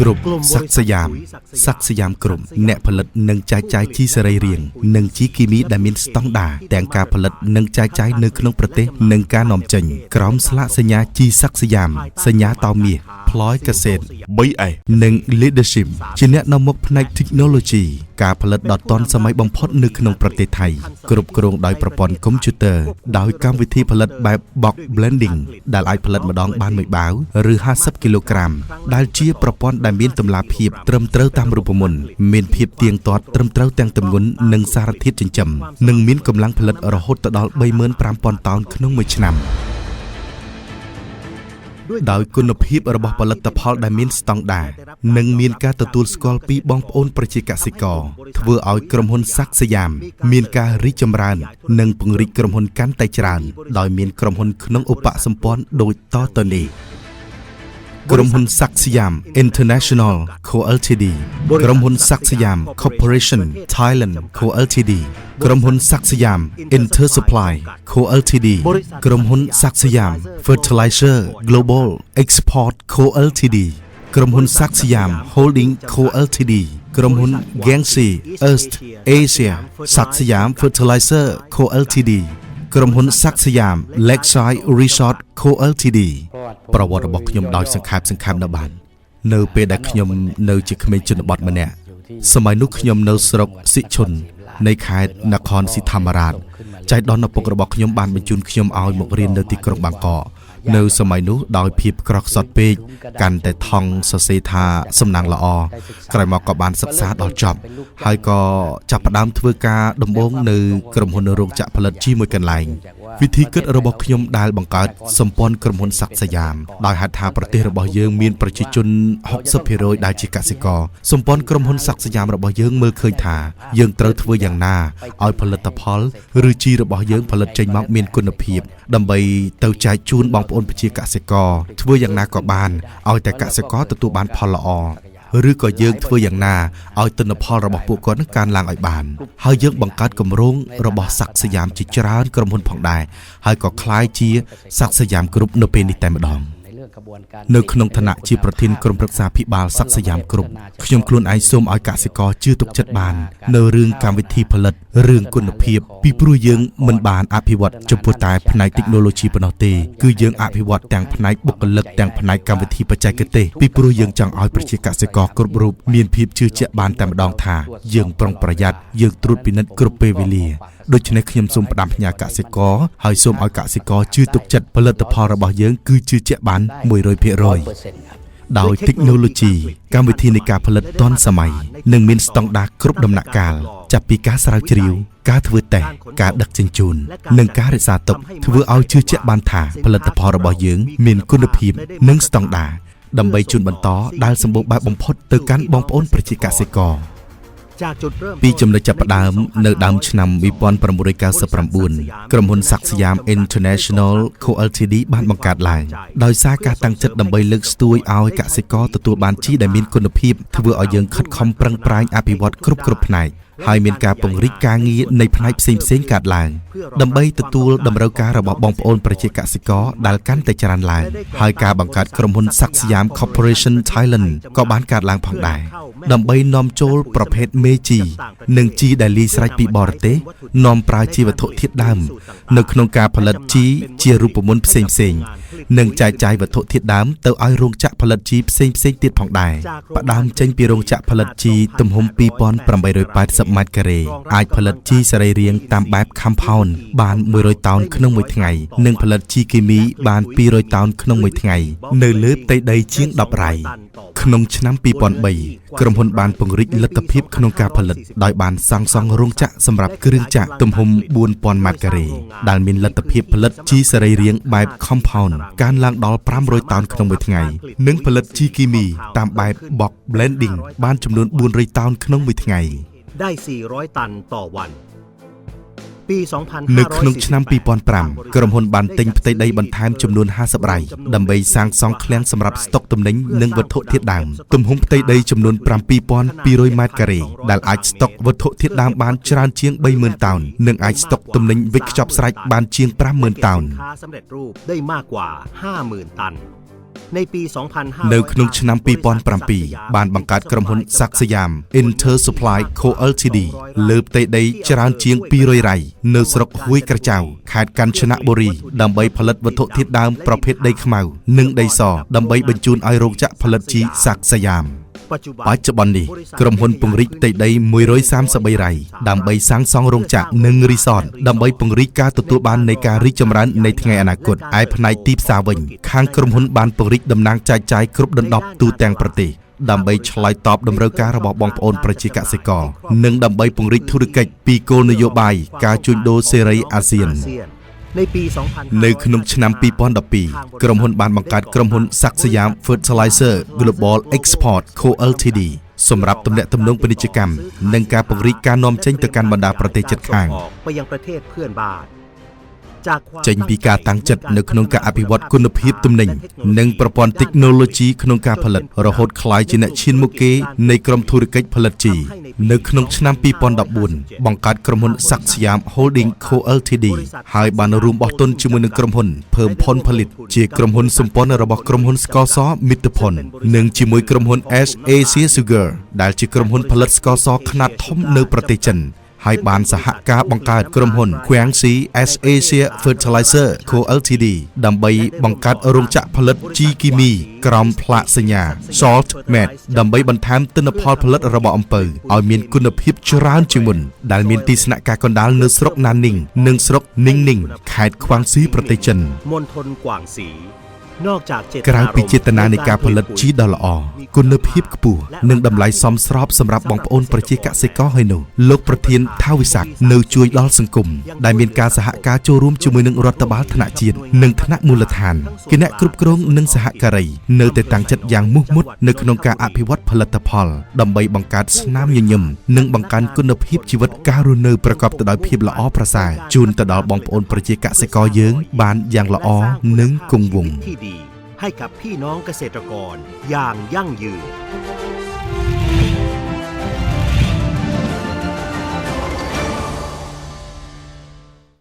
គ្រប់ស័ក្តិសយាមស័ក្តិសយាមគ្រប់អ្នកផលិតនិងចែកចាយជីសរីរាង្គនិងជីគីមីដែលមានស្តង់ដារទាំងការផលិតនិងចែកចាយនៅក្នុងប្រទេសនិងការនាំចេញក្រោមស្លាកសញ្ញាជីស័ក្តិសយាមសញ្ញាតោមាសផ្លយកសិត 3S និង Leadership ជាអ្នកនាំមុខផ្នែក Technology ការផលិតដ៏ទាន់សម័យបំផុតនៅក្នុងប្រទេសថៃគ្រប់គ្រងដោយប្រព័ន្ធកុំព្យូទ័រដោយកម្មវិធីផលិតបែប Box Blending ដែលអាចផលិតម្ដងបានមួយបាវឬ50គីឡូក្រាមដែលជាប្រព័ន្ធដែលមានតម្លាភាពត្រឹមត្រូវតាមរូបមន្តមានភាពទៀងទាត់ត្រឹមត្រូវទាំងទម្ងន់និងសារធាតុចិញ្ចឹមនិងមានកម្លាំងផលិតរហូតដល់35,000តោនក្នុងមួយឆ្នាំ ដោយគុណភាពរបស់ផលិតផលដែលមានស្តង់ដារនិងមានការទទួលស្គាល់ពីបងប្អូនប្រជាកសិករធ្វើឲ្យក្រុមហ៊ុនសាក់សយាមមានការរីកចម្រើននិងពង្រីកក្រុមហ៊ុនកាន់តែច្រើនដោយមានក្រុមហ៊ុនក្នុងឧបសម្ព័ន្ធដូចតទៅនេះក្រុមហ៊ុនសាក់សយាម International Co Ltd ក្រុមហ៊ុនសាក់សយាម Corporation Thailand Co Ltd ក្រុមហ៊ុនសាក់សយាម Inter Supply Co Ltd ក្រុមហ៊ុនសាក់សយាម Fertilizer Global Export Co Ltd ក្រុមហ៊ុនសាក់សយាម Holding Co Ltd ក្រុមហ៊ុន Gangxi East Asia សាក់សយាម Fertilizer Co Ltd ក្រុមហ៊ុនសាក់សយាម Lakeside Resort Co Ltd ប្រវត្តិរបស់ខ្ញុំដោយសង្ខេបសង្ខេបនៅបាន នៅពេលដែលខ្ញុំនៅជាក្មេងជនបទម្នាក់សម័យនោះខ្ញុំនៅស្រុកសិឈុននៃខេត្តនគរស៊ីធម្មរាជចៃដន្យឪពុករបស់ខ្ញុំបានបញ្ជូនខ្ញុំឲ្យមករៀននៅទីក្រុងបាងកកនៅសម័យនោះដោយភាពក្រខ្សត់ពេកកាន់តែថង់សរសេរថាសំណាងល្អក្រោយមកក៏បានសិក្សាដល់ចប់ហើយក៏ចាប់ផ្ដើមធ្វើការដំបូងនៅក្រុមហ៊ុនរោងចក្រផលិតជីមួយកន្លែងវិធីគិតរបស់ខ្ញុំដែលបង្កើតសម្ព័ន្ធក្រុមហ៊ុនស័ក្តិសយាមដោយហេតុថាប្រទេសរបស់យើងមានប្រជាជន60%ដែលជាកសិករសម្ព័ន្ធក្រុមហ៊ុនស័ក្តិសយាមរបស់យើងមើលឃើញថាយើងត្រូវធ្វើយ៉ាងណាឲ្យផលិតផលឬជីរបស់យើងផលិតចេញមកមានគុណភាពដើម្បីទៅចែកជូនបងប្អូនប្រជាកសិករធ្វើយ៉ាងណាក៏បានឲ្យតែកសិករទទួលបានផលល្អឬក៏យើងធ្វើយ៉ាងណាឲ្យទិន្នផលរបស់ពួកគាត់នឹងកើនឡើងឲ្យបានហើយយើងបង្កើតគម្រោងរបស់ស័ក្តិសយាមជាច្រើនក្រុមហ៊ុនផងដែរហើយក៏ក្លាយជាស័ក្តិសយាមគ្រប់នៅពេលនេះតែម្ដងនៅក្នុងឋានៈជាប្រធានក្រុមប្រឹក្សាភិបាលស័ក្តិសយាមគ្រប់ខ្ញុំខ្លួនឯងសូមឲ្យកសិករជឿទុកចិត្តបាននៅរឿងកម្មវិធីផលិតរឿងគុណភាពពីព្រោះយើងមិនបានអភិវឌ្ឍចំពោះតែផ្នែក technology ប៉ុណ្ណោះទេគឺយើងអភិវឌ្ឍទាំងផ្នែកបុគ្គលិកទាំងផ្នែកកម្មវិធីបច្ចេកទេសពីព្រោះយើងចង់ឲ្យប្រជាកសិករគ្រប់រូបមានភាពជឿជាក់បានតែម្ដងថាយើងប្រុងប្រយ័ត្នយើងត្រួតពិនិត្យគ្រប់ពេលវេលាដូច្នេះខ្ញុំសូមផ្ដាំផ្ញើកសិករហើយសូមឲ្យកសិករជឿទុកចិត្តផលិតផលរបស់យើងគឺជឿជាក់បាន100%ដោយ technology កម្មវិធីនៃការផលិតទាន់សម័យនិងមានស្តង់ដារគ្រប់ដំណាក់កាលចាប់ពីការស្រាវជ្រាវការធ្វើតេស្តការដឹកជញ្ជូននិងការរក្សាទុកធ្វើឲ្យជឿជាក់បានថាផលិតផលរបស់យើងមានគុណភាពនិងស្តង់ដារដើម្បីជូនបន្តដែលសម្បូរបែបបំផុតទៅកាន់បងប្អូនប្រជាកសិករពីចំណុចចាប់ផ្ដើមនៅដើមឆ្នាំ1999ក្រុមហ៊ុនស័ក្តិសយាម International Co Ltd បានបង្កើតឡើងដោយសារការតាំងចិត្តដើម្បីលើកស្ទួយឲ្យកសិករទទួលបានជីដែលមានគុណភាពធ្វើឲ្យយើងខិតខំប្រឹងប្រែងអភិវឌ្ឍគ្រប់ផ្នែកហើយមានការពង្រីកការងារនៃផ្នែកផ្សេងៗកើតឡើងដើម្បីទទួលតម្រូវការរបស់បងប្អូនប្រជាកសិករដែលកាន់តែច្រើនឡើងហើយការបង្កើតក្រុមហ៊ុនស័ក្តិសយាម Corporation Thailand ក៏បានកើតឡើងផងដែរដើម្បីនាំចូលប្រភេទមេជីនិងជីដែលលាយស្រេចពីបរទេសនាំប្រើជាវត្ថុធាតុដើមនៅក្នុងការផលិតជីជារូបមន្តផ្សេងៗនិងចែកចាយវត្ថុធាតុដើមទៅឲ្យរោងចក្រផលិតជីផ្សេងៗទៀតផងដែរផ្ដើមចេញពីរោងចក្រផលិតជីទំហំ2880ម៉ែត្រការ៉េអាចផលិតជីសរីរាង្គតាមបែប compound បាន100តោនក្នុងមួយថ្ងៃនិងផលិតជីគីមីបាន200តោនក្នុងមួយថ្ងៃនៅលើផ្ទៃដីជាង10រ៉ៃក្នុងឆ្នាំ2003ក្រុមហ៊ុនបានពង្រីកលទ្ធភាពក្នុងការផលិតដោយបានសាងសង់រោងចក្រសម្រាប់គ្រឿងចក្រទំហំ4000ម៉ែត្រការ៉េដែលមានលទ្ធភាពផលិតជីសរីរាង្គបែប compound កើនឡើងដល់500តោនក្នុងមួយថ្ងៃនិងផលិតជីគីមីតាមបែប box blending បានចំនួន400តោនក្នុងមួយថ្ងៃ ได้400ตันต่อวันปี នៅក្នុងឆ្នាំ2005ក្រុមហ៊ុនបានទិញផ្ទៃដីបន្ថែមចំនួន50រ៉ៃដើម្បីសាងសង់ឃ្លាំងសម្រាប់ស្តុកទំនិញនិងវត្ថុធាតុដើមទំហំផ្ទៃដីចំនួន7200ម៉ែត្រការ៉េដែលអាចស្តុកវត្ថុធាតុដើមបានច្រើនជាង30000តោននិងអាចស្តុកទំនិញវេចខ្ចប់ស្រេចបានជាង50000តោន សម្រាប់រូបได้มากกว่า50,000ตัน ในปี នៅក្នុងឆ្នាំ2007បានបង្កើតក្រុមហ៊ុនសាក់សយ៉ាម Inter Supply Co Ltd លើផ្ទៃដីច្រើនជាង200រៃនៅស្រុកហួយក្រចៅខេត្តកញ្ចនបុរីដើម្បីផលិតវត្ថុធាតុដើមប្រភេទដីខ្មៅនិងដីសដើម្បីបញ្ជូនឲ្យរោងចក្រផលិតជីសាក់សយ៉ាម បច្ចុប្បន្ននេះក្រុមហ៊ុនពង្រីកផ្ទៃដី133រៃដើម្បីសាងសង់រោងចក្រនិងរីសតដើម្បីពង្រីកការទទួលបាននៃការរីកចម្រើននៃថ្ងៃអនាគតឯផ្នែកទីផ្សារវិញខាងក្រុមហ៊ុនបានពង្រីកតំណាងចែកចាយគ្រប់ដណ្ដប់ទូទាំងប្រទេសដើម្បីឆ្លើយតបតម្រូវការរបស់បងប្អូនប្រជាកសិករនិងដើម្បីពង្រីកធុរកិច្ចពីគោលនយោបាយការជួញដូរសេរីអាស៊ាន ในปี នៅក្នុងឆ្នាំ2012ក្រុមហ៊ុនបានបង្កើតក្រុមហ៊ុនសាក់សយ៉ាម Fertilizer Global Export Co Ltd សម្រាប់ទំនាក់ទំនងពាណិជ្ជកម្មនិងការពង្រីកការនាំចេញទៅកាន់បណ្ដាប្រទេសជិតខាង ไปยังประเทศเพื่อนบ้านจากความ ចេញពីការតាំងចិត្តនៅក្នុងការអភិវឌ្ឍគុណភាពទំនិញនិងប្រព័ន្ធតិចណូឡូជីក្នុងការផលិតរហូតក្លាយជាអ្នកឈានមុខគេនៃក្រុមធុរកិច្ចផលិតជីនៅក្នុងឆ្នាំ2014បង្កើតក្រុមហ៊ុនសាក់សយ៉ាម Holding Co Ltd ហើយបានរួមបោះទុនជាមួយនឹងក្រុមហ៊ុនភើមផុនផលិតជាក្រុមហ៊ុនសម្ព័ន្ធរបស់ក្រុមហ៊ុនស្ករសមិត្តផុននិងជាមួយក្រុមហ៊ុន S Asia Sugar ដែលជាក្រុមហ៊ុនផលិតស្ករសខ្នាតធំនៅប្រទេសចិនហើយបានសហការបង្កើតក្រុមហ៊ុន Guangxi S Asia Fertilizer Co Ltd ដើម្បីបង្កើតរោងចក្រផលិតជីគីមីក្រោមផ្លាកសញ្ញា Salt Med ដើម្បីបន្ថែមទិន្នផលផលិតរបស់អំពៅឲ្យមានគុណភាពច្រើនជាងមុនដែលមានទីស្នាក់ការកណ្ដាលនៅស្រុកណាននីងនិងស្រុកនីងនីងខេត្តខ្វាងស៊ីប្រទេសចិន มณฑลกวางสีนอกจากเจต ក្រៅពីចេតនានៃការផលិតជីដ៏ល្អគុណភាពខ្ពស់និងតម្លៃសមស្របសម្រាប់បងប្អូនប្រជាកសិករហើយនោះលោកប្រធានថាវិសាកនៅជួយដល់សង្គមដែលមានការសហការចូលរួមជាមួយនឹងរដ្ឋបាលថ្នាក់ជាតិនិងថ្នាក់មូលដ្ឋានគណៈគ្រប់គ្រងនិងសហការីនៅតែតាំងចិត្តយ៉ាងមោះមុតនៅក្នុងការអភិវឌ្ឍផលិតផលដើម្បីបង្កើតស្នាមញញឹមនិងបង្កើនគុណភាពជីវិតការរស់នៅប្រកបទៅដោយភាពល្អប្រសើរជូនទៅដល់បងប្អូនប្រជាកសិករយើងបានយ៉ាងល្អនិងគង់វង្ស ที่ดีให้กับพี่น้องเกษตรกรอย่างยั่งยืน